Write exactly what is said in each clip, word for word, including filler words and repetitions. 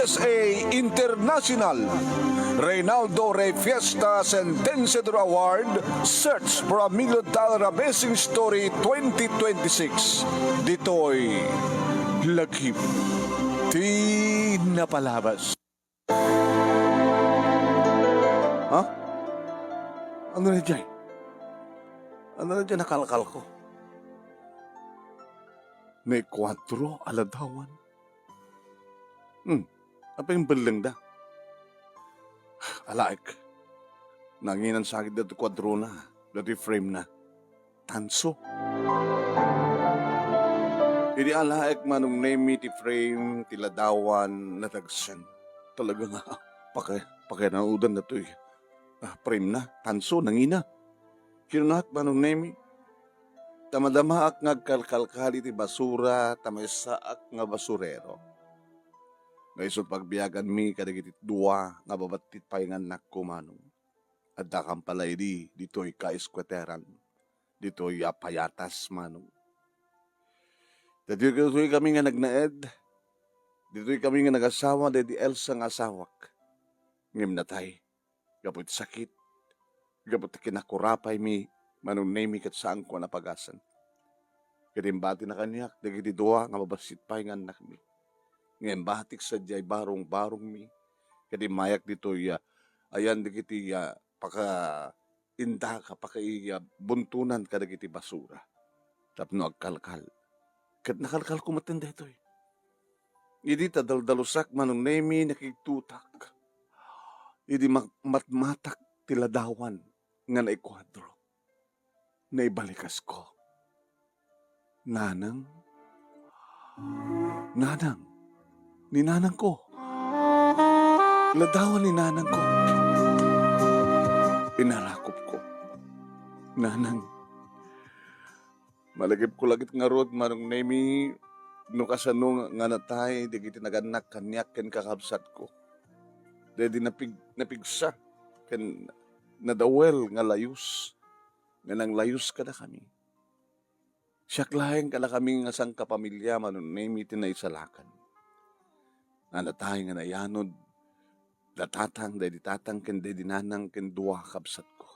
S A International, Reynaldo Rey Fiesta Sentenciador Award, Search for a Million Dollar Amazing Story twenty twenty-six. Ditoy Lagip ti Napalabas. Ha? Ano na dyan? Ano na dyan nakalkal ko? Naikuadro a ladawan. Hmm, apay imbellengda? Alaek. Nanginan sakit dati kuadrona, dati frame na. Tanso. Idi alaek Manong Nemi ti frame, ti ladawan, nadagsen. Talaga nga, paka-, pakananudan datoy. Ah, frame na, tanso, nangina. Kinunak Manong Nemi, ta madamaak nga agkalkalkal iti basura, ta maysaak nga basurero. Nga isu ti pagbiaganmi kadagiti dua nga babattit pay nga annakko, Manong. Addakam pay idi ditoy kaeskueteran, ditoy a payatas, Manong. Ditoy, ditoy kami nga nagnaed, ditoy kami nga nagasawa daydi Elsa nga asawak. Ngem natay, gapu iti sakit, gapu ti kinakurapaymi, Manong Nemi, ket saanko a napagasan. Ket imbati na kaniak dagiti dua nga babassit pay nga annakmi. Ngem batik sadiay barong-barongmi, ket immayak ditoy, ah, ayan dagiti, ah, paka-, indaka, paka-, ah, buntonan kadagiti basura tapno agkalkal. Ket nakalkalko metten daytoy. Idi ta daldalusak Manong Nemi, nakigtutak. Idi mak-, matmatak ti ladawan nga naikuadro, naibalikas ko. Nanang? Nanang? Ni nanangko? Ladawan ni nanangko? Inarakop ko. Nanang, malagipko la ket ngarud, Manong Nemi, no kasano nga natay dagiti nagannak kaniak ken kakabsatko. Daydi napig-, napigsa ken nadawel nga layus, nga nanglayus kadakami. Siak laeng kadakami nga sangkapamilia, Manong Nemi, ti naisalakan. Nga natay nga nayanod, da tatang, daydi tatang, ken daydi nanang, ken dua a kabsatko.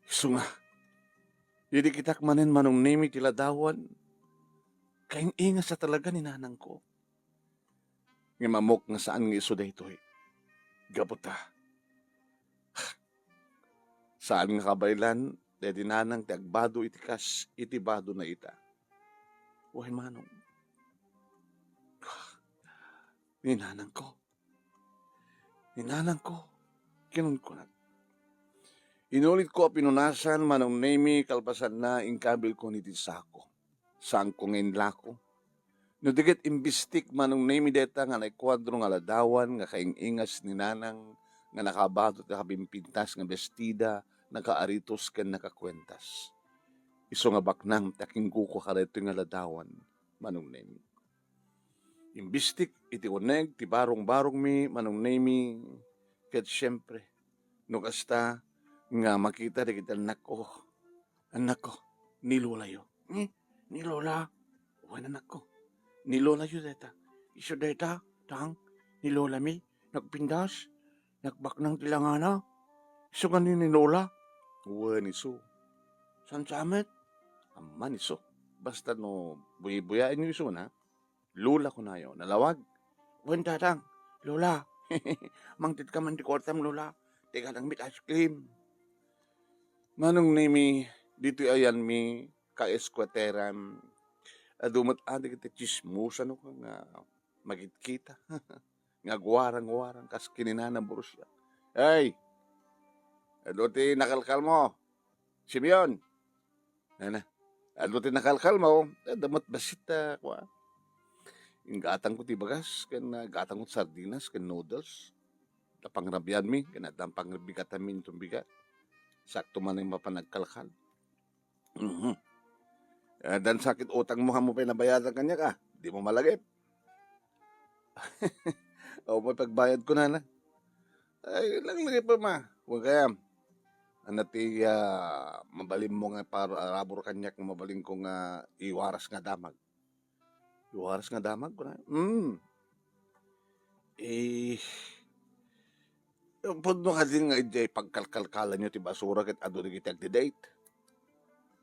Isu nga, idi kitak manen Manong Nemi ti ladawan, kaing-ingas a talaga ni nanangko. Ngem ammok nga saan nga isu daytoy. Gapu ta, saan nga kabaelan, daydi nanang ti agbado iti kas iti badona ita. Wen, Manong. Ni nanangko. Ni nanangko, kinunkunak. Inulitko a pinunasan, Manong Nemi, kalpasanna, inkabilkon iti sako. Saanko nga inlako. No di ket imbistik, Manong Nemi, dayta nga naikuadro nga ladawan nga kaing-ingas ni nanang nga nakabado ti kapimpintas nga bestida, nakaaritos ken nakakuentas. Isu nga baknang ti akingkukua kadaytoy nga ladawan, Manong Nemi. Imbistik iti uneg ti barong-barongmi, Manong Nemi, ket siempre, no kasta nga makita dagiti annakko, annakko, ni lolayo. Hmm? Ni lola? Wen, annakko. Ni lolayo dayta. Isu dayta, tang, ni lolami, nagpintas, nagbaknang ti langana. Isu nga ni, ni lola? Wen, isu. Saan sa met? Amman isu. Basta no buyabuyaenyo isu na, Lola, kunayo, nalawag. Wen, tatang, lola, mangted ka man ti kuartam, lola. Ti gadangmi ti ice cream. Manong Nemi, ditoy ayanmi, kaeskueteran. Adu met dagiti tsismosa no nga makitkita. Nga agwarang-warang, kas kininana Borussia. Hey! Adu ti nakalkalmo. Simeon! Nana, adu ti nakalkalmo, eh, damat basit ta, kua. Inggatangko ti bagas, ken, ah, gatangko ti sardinas, ken noodles. Ta pangrabianmi, ken addan pangbigatanmi inton bigat. Sakto man nga mapan agkalkal. Mhm. Eh, addan sakit utangmo, ammo pay nabayadan kaniak, ah. Dimo malagip. Awan pay pagbayadko, nana. Ay, laglagipem, ah. Wen kayam. Ania ti, ah, mabalinmo nga par-, parabur kaniak nga mabalinko nga iwaras nga damag? Iwaras nga damag, kuna? Hmm. Eh, pudno kadi nga idiay pagkalkalkalanyo ti basura ket adu dagiti agdi-date?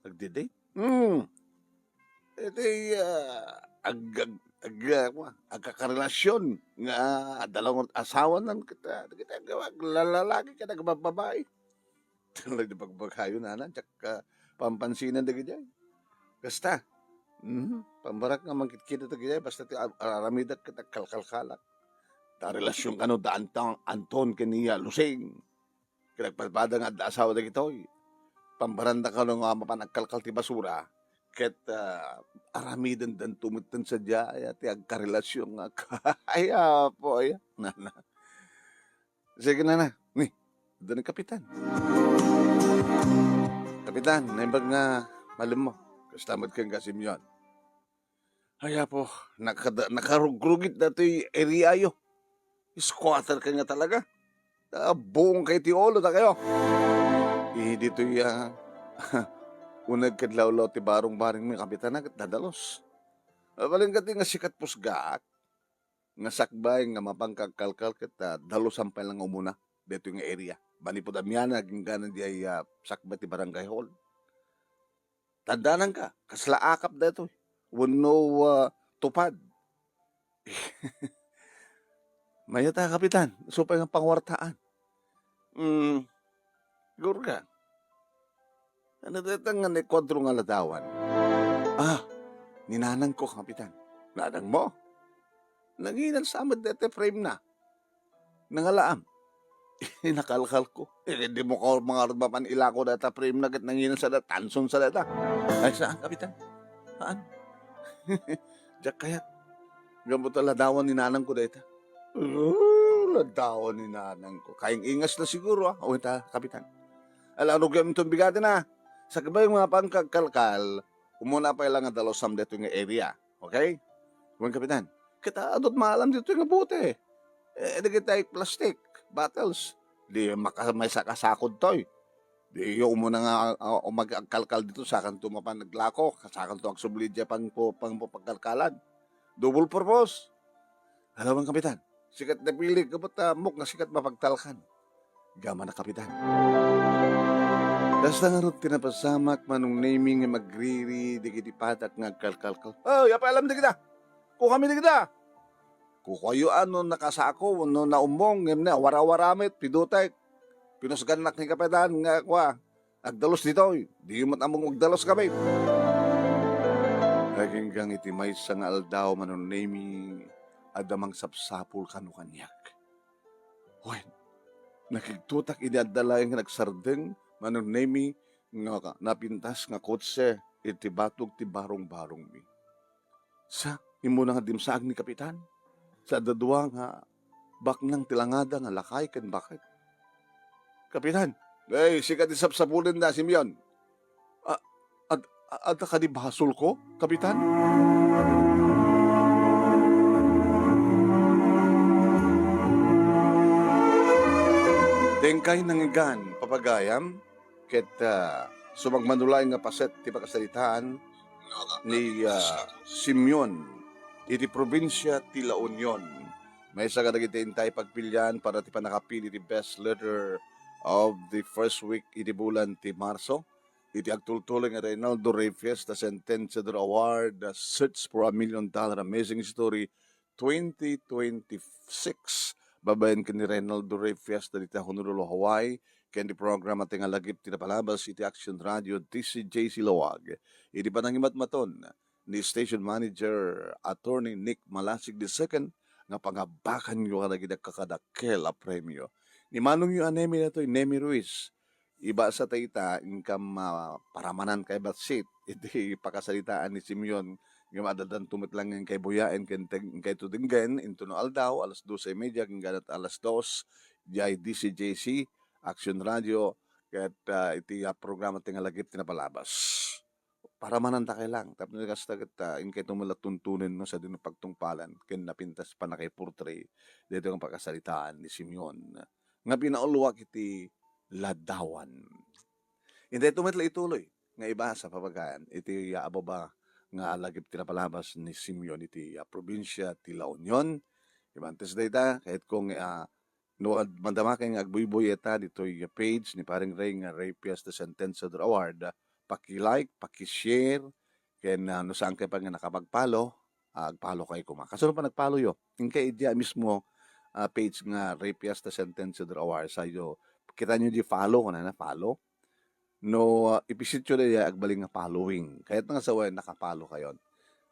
Agdi-date? Hmm. Iti, ah, ag-, ag-, ag-, ah, kua, agkakarelasion nga adda laeng asawanan ket, ah, dagiti ag-, aglalaki ken agbabbabai. Talaga di pagbagayo, nana, diak, ah, pampansinan dagidiay. Kasta, mhm, pambarak nga mangkitkita dagidiay, basta ti ar-, ar-, aramidek ket agkalkalkalak. Ta relasion kano da Anton, Anton ken ni, ah, Lusing. Ket nagpadpada nga adda asawa dagitoy. Pambaranda kano nga mapan agkalkal ti basura, ket, ah, aramiden danto metten sadiay, ah, ti agkarelasion nga, ay, apo, ay, nana. Sige, nana. Ni, adda ni Kapitan. Kapitan, naimbag nga malemmo. Kasta met ken ka, Simeon. Ay, apo, nakada-, nakarugrugit datoy area-yo. Squatter ka nga talaga. Ah, buong kay ti ulo da kayo. Eh, ditoy, ah, uneg ket lawlaw ti barong-barong mi, Kapitan, ket nadalus. Ah, balin kadi nga sikat pusgaak. Nga sakbay nga mapan ka agkalkal ket, ah, dalusan pay lang nga umuna daytoy nga area. Manipud Amiana, agingganan diay, ah, sakbay ti barangay hall. Taddananka, kasla akap daytoy. Wenno, ah, tupad. Mayat a, Kapitan, isu pay nga panguartaan. Mm, siguro ka. Ano dayta nga naikuadro nga ladawan? Ah, ni nanangko, Kapitan. Nanangmo? Nanginan sa met dayta frame na. Nangalaam. Nakalkalko. Eh, di mo ko mangarod mapan ilako dayta frame na ket nanginan sa da, tanson sa dayta. Ay, saan, Kapitan? Saan? Diak kayat. Gapu ta ladawan ni nanangko dayta. Oh, ladawan ni nanangko. Kaing-ingas na siguro, ah. O, ita, Kapitan. Ala, rugiam itong bigatin, ah. Sakbay nga mapan ka agkalkal, umuna pay lang nga dalusam daytoy nga area. Okay? Wen, Kapitan. Ket adut maalam ditoy nga bote. Eh, dagiti plastic bottles. Di maka-, maysa ka sakod toy. Di yo umuna nga, ah, umag-, agkalkal dito, sakanto mapan naglako, sakanto agsubli diay pang-, pang-, pagkalkalan. Double purpose. Alam mo, Kapitan, sikat napili, gapu ta ammok nga sikat mapagtalkan. Gama na, Kapitan. Kasta ngarud ti napasamak, Manong Nemy, nga magriri dagiti padak nga agkalkalkal. Oh, ya pa alam dagita. Kukami dagita. Kukuayo a no nakasako, no naummong, ngem ne, awara-awara met, pidutek. Pinusgannak ni Kapitan nga kua, agdalus ditoy. Diyo met ammong agdalus kami. Aginggang iti maysa nga aldaw, Manong Nemy, adda mangsapsapul kano kaniak. Wen, nakigtotak idi adda laeng nga nagsardeng, Manong Nemy, nga napintas nga kotse iti batog ti barong-barongmi. Sa, immuna nga dimsaag ni Kapitan. Sa adda dua nga baknang ti langada nga lakay ken baket. Kapitan, ay, sika ti sapsapulen da, Simeon. A-, ad-, a-, adda kadi basolko, Kapitan? Dengkay nangigan, papagayam, ket, ah, sumagmamano laeng nga paset ti pakasaritaan ni, ah, Simeon iti probinsia ti La Union. Maysa kadagiti intay pagpilian para ti pannakapili ti best letter of the first week iti bulan ti Marso. Iti agtultuloy nga Reynaldo Rey Fiesta Centennial Award, the Search for a Million Dollar Amazing Story twenty twenty-six. Babaen ken ni Reynaldo Rey Fiesta dita Honolulu, Hawaii, ken ti programa ti nga lagip ti napalabas iti Action Radio D C J C Laoag. Iti panangimatmaton ni Station Manager Attorney Nick Malasig the second nga pangabakanyo kadagiti agkakadakkel a premio. Ni manongyo a Nemy daytoy, Nemy Ruiz. Ibasa ta ita, inkam, ah, paramanan kay batsit iti pakasaritaan ni Simeon nga maaddanto met lang inkay buyaen ken teg-, inkay tudinggen intono aldaw, alas dos y media, ken ganat alas dos, diay D C J C, Action Radio, ket, ah, iti, ah, programa ti nga lagip ti napalabas. Paramananta kay lang, tapno kasta ket, ah, inkay tumula tuntunen no sadino pagtungpalan ken napintas pannakaiportray daytoy nga pakasaritaan ni Simeon nga pinauluak iti ladawan. Intay ito met la ituloy nga ibasa, papagayan, iti, ah, ababa nga lagip ti napalabas ni Simeon iti, ah, probinsia ti La Union, Ibantes dayta, kayatko nga, ah, no ad-, madama kay nga agbuybuy ita ditoy page ni Paring Ray nga Ray Fiesta Sentenciador Award, paki-like, paki-share, ken, ah, no saan kay pa nga nakapag-follow, ah, ag-follow kay koma. Kasano pa nag-follow yo? Inkay idiay mismo, ah, page nga Ray Fiesta Sentenciador Award, sayo, kita nyo di follow, kunana, follow. No, ah, ipisityo da ya agbalin nga following. Kayat nga sawen, naka-follow kayon.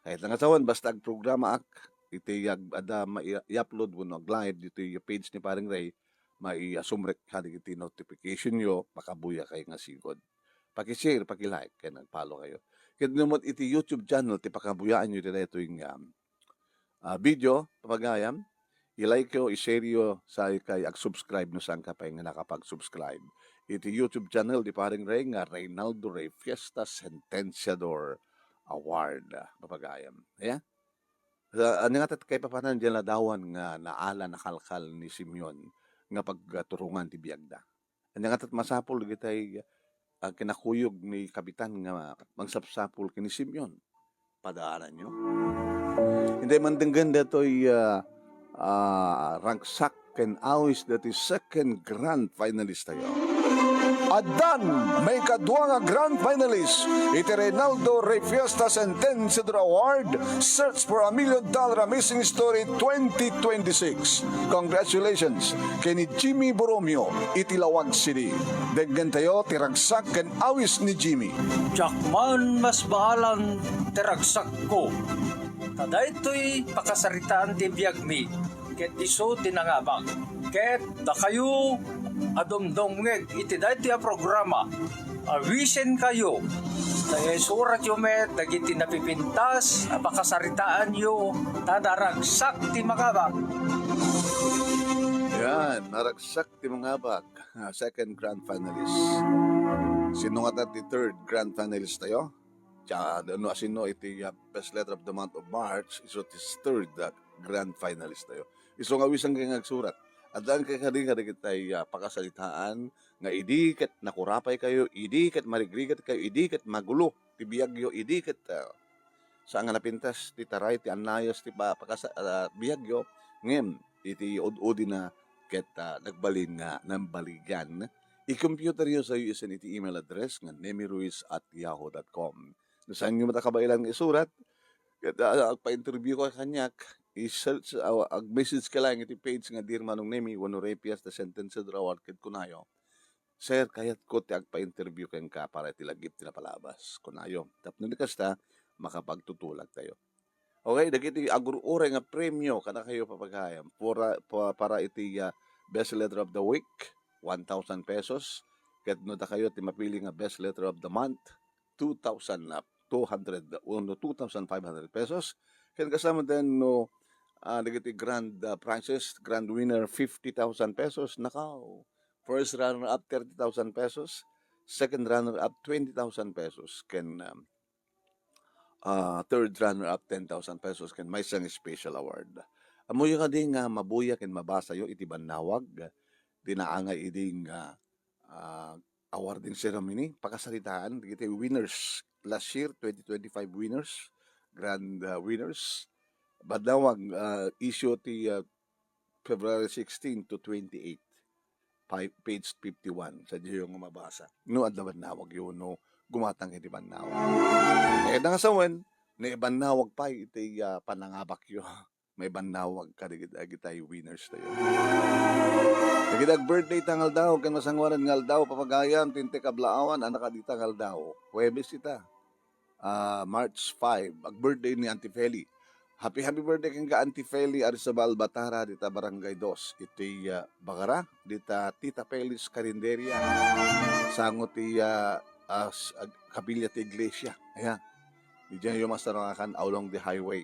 Kayat nga sawen, basta agprogramaak, iti ag-, adda ma-, i-, i-upload wenno ag-live ditoy page ni Paring Ray, maiasumrek kadagiti notification yo, makabuya kay nga sigud. Paki-share, paki-like, ken ag-follow kayo. Ket no met iti YouTube channel, ti pakabuyaan yo daytoy nga, ah, video, pagayam, i-like yo, i-share yo, sa kay ag-subscribe no saan ka pay nga nakapag-subscribe. Iti YouTube channel, di Paring Ray nga Reynaldo Ray Fiesta Sentenciador Award, ah, papagayam. Aya? Sa, ania nga tat-, kay papanan diay ladawan nga naala, nakalkal ni Simeon nga pagturongan ti biagda? Ania nga tat-, masapul dagitay, ah, kinakuyog ni Kapitan nga mangsapsapul ken ni Simeon? Padaananyo. Intay man denggen daytoy, ah, ah, ragsak ken awis daytoy second grand finalist tayo. Addan maikadua nga grand finalist iti Reynaldo Ray Fiesta Sentenciador Award, Search for a Million Dollar Amazing Story twenty twenty-six. Congratulations ken ni Jimmy Borromeo iti Laoag City. Denggen tayo ti ragsak ken awis ni Jimmy. Diak man masbaalan ti ragsakko. Ta daytoy pakasaritaan ti biagmi, ket isu ti nangabak. Ket dakayo a dumdumngeg iti daytoy a programa, awisenkayo, ta isuratyo met dagiti napipintas a pakasaritaanyo, ta naragsak ti mangabak. Yan, naragsak ti mangabak. Second grand finalist. Sino nga ti third grand finalist tayo? Tsa-, no, asino iti, ah, best letter of the month of March, isu ti third, ah, grand finalist tayo. Isu nga awisenkayo nga agsurat. Addaan kay kadi kadagitay, ah, pakasaritaan nga idi ket nakurapay kayo, idi ket marigrigat kayo, idi ket magulo ti biagyo, idi ket, ah, saan nga napintas ti taray, ti annayas, ti pa-, pakasa-, ah, biagyo, ngem iti ud-udina ket, ah, nagbalin nga nambaligan, i-computer yo sa U S N iti email address nga nemiruiz at yahoo dot com. No saanyo met a kabaelan nga isurat, ket, ah, agpa-interview ka kaniak, i-search, ah, ag-message ka lang iti page nga Dear Manong Nemi wenno Ray Fiesta Sentenciador Award ket kunayo, "Sir, kayatko ti agpa-interview kenka para iti lagip ti napalabas," kunayo. Tapno di kasta, makapagtutulag tayo. Okay, dagiti agur-uray nga premio kadakayo papagayam. Para, pa-, para iti, ah, best letter of the week, one thousand pesos. Ket no dakayo ti mapili nga best letter of the month, two thousand, ah, two hundred, wenno two thousand five hundred pesos. Ken kasama den no, ah, dagiti grand, ah, prizes, grand winner, fifty thousand pesos. Nakaw, first runner up, thirty thousand pesos. Second runner up, twenty thousand pesos. Ken, um, ah, third runner up, ten thousand pesos ken maysa nga special award. Ammoyo kadi nga mabuya ken mabasayo iti bannawag ti naangay idi nga, ah, awarding ceremony, pakasaritaan dagiti winners last year, twenty twenty-five winners, grand, ah, winners. Bannawag, ah, issue ti, ah, February sixteen to twenty-eight, pi-, page fifty-one. Sadiayo nga mabasa. No adda bannawagyo, no gumatang iti bannawag. Ket nga sawen, naibannawag pay iti, ah, panangabakyo. Maibannawag kadagiti, dagitay winners tayo. Dagiti ag-birthday ita nga aldaw, ken masangoanan nga aldaw, papagayam, ti intek a blaawan, annak a dita nga aldaw. Huwebes ita. Ah, March five, ag-birthday ni Auntie Feli. Happy, happy birthday kenka, Auntie Feli Arizabal Batara, dita Barangay Dos, iti, ah, Bagara, dita Tita Feli's Carinderia. Sango ti, ah, ah, s-, ag-, kapilya ti iglesia. Ayan. Diyan yung masarangakan along the highway.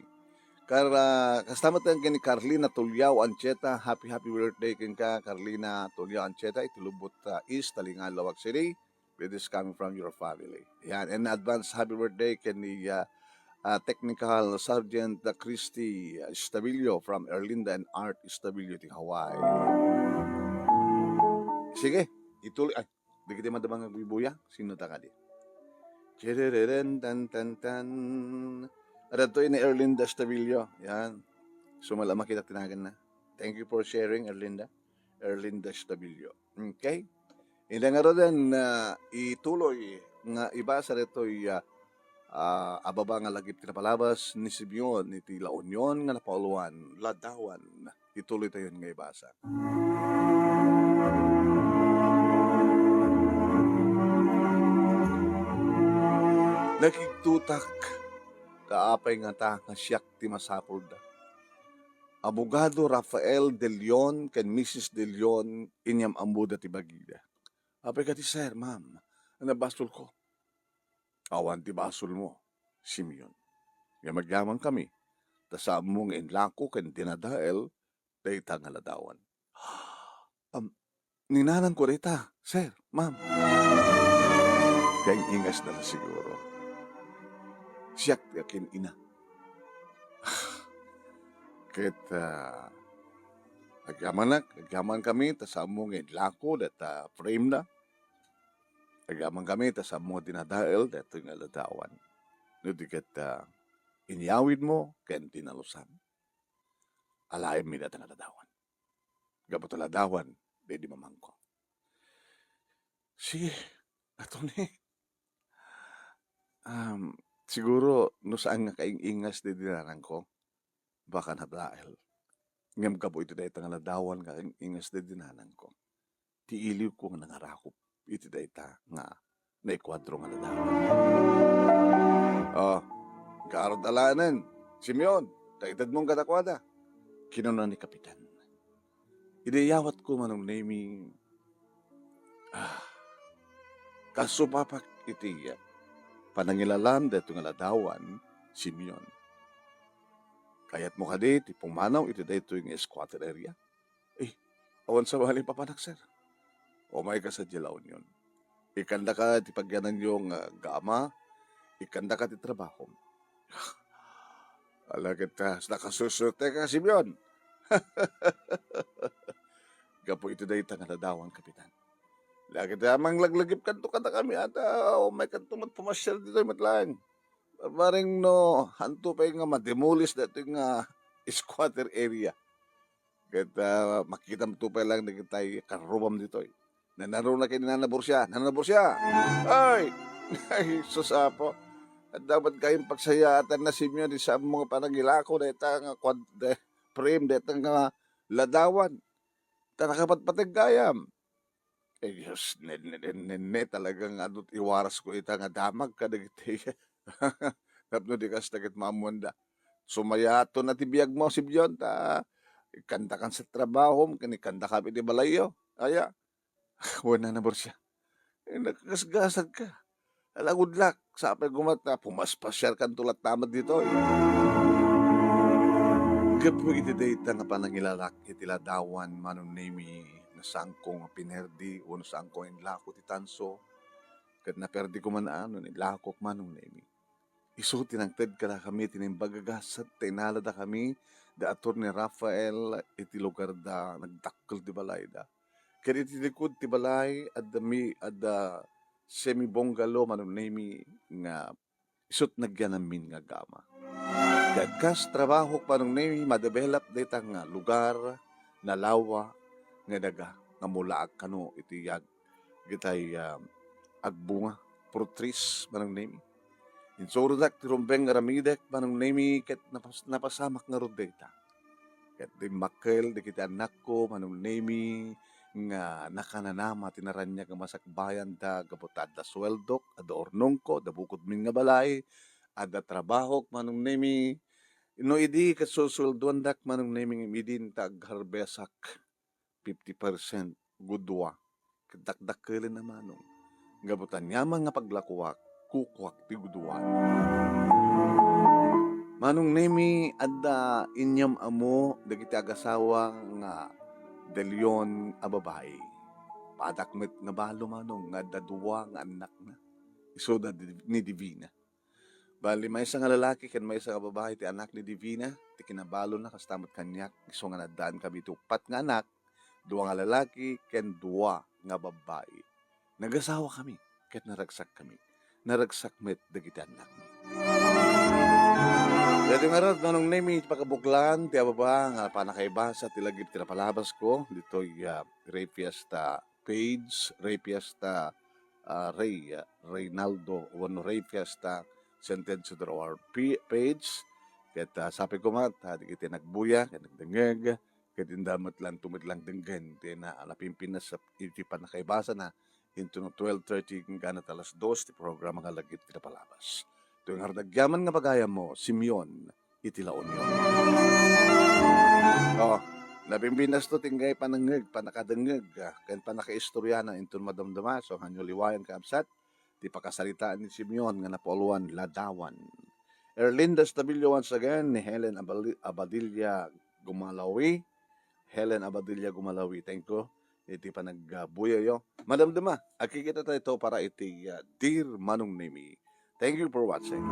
Kar-, ah, kasta met ken ni Carlina Tuliao Ancheta, happy, happy birthday kenka, Carlina Tuliao Ancheta, iti Lubot, ah, East, Talingan, Laoag City. It is coming from your family. Yan. And advance happy birthday ken ni, ah, ah, Technical Sergeant, ah, Christy, ah, Estabillo from Erlinda and Art Estabillo ti Hawaii. Sige, ituloy. Ay, dagiti madama nga agbubuya, sino ta kadi? Chiriririn, tan, tan, tan. Adtoy ni Erlinda Estabillo. Yan. Sumala makita tinagan na. Thank you for sharing, Erlinda. Erlinda Estabillo. Okay? Ina ngaruden, ah, ituloy nga ibasa ditoy, ah, ah, ababa nga lagip ti napalabas ni Simeon iti La Union nga napauluan, Ladawan. Ituloy tayon nga ibasa. Nakigtutak, ta apay ngata nga siak ti masapulda. Abogado Rafael De Leon ken Missus De Leon inyam-ammoda ti bagida. Apay kadi, sir, ma'am, a nabasolko? Awan ti basolmo, Simeon. Ngem agyamankami, ta saanmo nga inlako ken dinadael dayta nga ladawan. Am, ni nanangko dayta, sir, ma'am. Kaing-ingasna la siguro. Siak ti akin-ina. Ket, ah, agyamanak, agyamankami, ta saanmo nga inlako dayta frame na. Agyamankami, ta saanmo nga dinadael daytoy nga ladawan. No di ket, ah, inyawidmo ken dinalusam. Alaenmi dayta nga ladawan. Gapu ta ladawan, daydi mamangko. Sige, Attorney. Um, siguro, no saan nga kaing-ingas daydi nanangko, baka nadael. Ngem gapu iti dayta nga ladawan nga kaing-ingas daydi nanangko, ti iliwko nga nangarakop iti dayta nga naikuadro nga ladawan. Oh, garud alaenen, Simeon, ta itedmon kadakuada, kinuna ni Kapitan. Idi iyawatko, Manong Nemi, ah, kasupapak iti panangilalam daytoy nga ladawan, Simeon. Kayatmo kadi ti pumanaw iti daytoy nga squatter area? Eh, awan sabali papanak, sir. Umayka sadiay La Union. Ikkandaka ti pagyananyo nga gama, ikkandaka ti trabahom. Ala ket, ah, nakasusuerteka, Simeon. Gapu iti dayta nga ladawan, Kapitan. Ala ket, ah, manglaglagipkanto kadakami, ata umaykanto met pumasiar ditoy met laeng. Barbareng no, hanto pay nga ma-demolish daytoy nga squatter area. Ket, ah, makitamto pay laeng dagitay karrubam ditoy. Nanaruna ken ni Nana Borsia. Nana Borsia! Ay! Ay, sus, Apo. Adda met gayam pagsayaatan na, Simeon, ti saanmo nga panangilako dayta nga kuad-, de-, frame dayta nga ladawan. Ta nakapatpateg gayam. Eh, Diyos, ne, ne, ne, ne, ne, talaga nga adut iwarasko ita nga damag kadagiti tapno di kasta ket maammoanda. Sumayaton na ti biagmo, Simeon, ta ikkandakan sa trabahom, ken ikkandakam iti balayyo. Aya, wen, Nana Borsia. Eh, naggasgasadka. Ala, good luck. Sapay koma ta pumaspasiarkanto latta met ditoy. Gapu iti dayta nga panangilalak iti ladawan, Manong Nemi, no saanko nga pinerdi wenno saanko nga inlako ti tanso, ket naperdi koma no inlakok, Manong Nemi. Isu ti nangted kadakami ti naimbag a gasat ta inaladakami da Attorney Rafael iti lugarda, nagdakkel ti balayda. Ket iti likud ti balay, adda mi-, adda semi-bungalow, Manong Nemi, nga isut' nagyananmin nga gama. Ket kas trabahok, Manong Nemi, ma-develop dayta nga lugar, nalawa, nga daga, nga mulaag kano iti yag-, itay, ah, agbunga, fruit trees, Manong Nemi. Insurodak ti rumbeng nga aramidek, Manong Nemi, ket napas-, napasamak ngarud dayta. Ket dimmakkel dagiti annakko, Manong Nemi, nga nakananama ti naraniag nga masakbayanda gapu ta adda sueldok, adda urnongko, adda bukodmin nga balay, adda trabahok, Manong Nemi. No idi ket susueldoandak, Manong Nemi, ngem idin ta agharbesak fifty percent, gudua. Ket dakdakkelenna, Manong. Gapu ta aniaman nga paglakuak, kukuak ti guduan. Manong Nemi, adda inyam-ammo dagiti agasawa nga De Leon a babai. Padak met nga balo, Manong, nga adda dua nga annakna. Isuda di-, ni Divina. Bali, maysa nga lalaki ken maysa nga babai ti anak ni Divina, ti kinabalona, kasta met kaniak, isu nga naddaan kami iti uppat nga anak, dua nga lalaki ken dua nga babbai. Nagasawa kami ket naragsak kami. Naragsak met dagiti annakmi. Daytoy ngarud, Manong Nemi, pakabuklan ti ababa nga panakaibasa ti lagip ti napalabasko ditoy, ah, Rey Fiesta page, Rey Fiesta, ah, Rey, ah, Reynaldo wenno Rey Fiesta Sentencio de Roar pi-, page. Ket, ah, sapay koma ta dagiti nagbuya ket nagdengngeg, ket inda met lanto met lang denggen ti na-, napimpinas iti pannakaibasana intono twelve thirty ken kanat alas dos ti programa nga lagip ti napalabas. Daytoy ngarud, agyaman nga pagayammo, Simeon iti La Union. Oh, napimpinasto ti inggay panangngeg, pannakadengngeg, ah, ken pannakaistoriana inton madamdama, so, hanyo liwayan, kakabsat, ti pakasaritaan ni Simeon nga napauluan, Ladawan. Erlinda Estabillo once again, ni Helen Abali-, Abadilla Gumalawi. Helen Abadilla Gumalawi, thank you iti panagbuyayo. Madamdama, agkikita tayo para iti, ah, Dear Manong Nemi. Thank you for watching.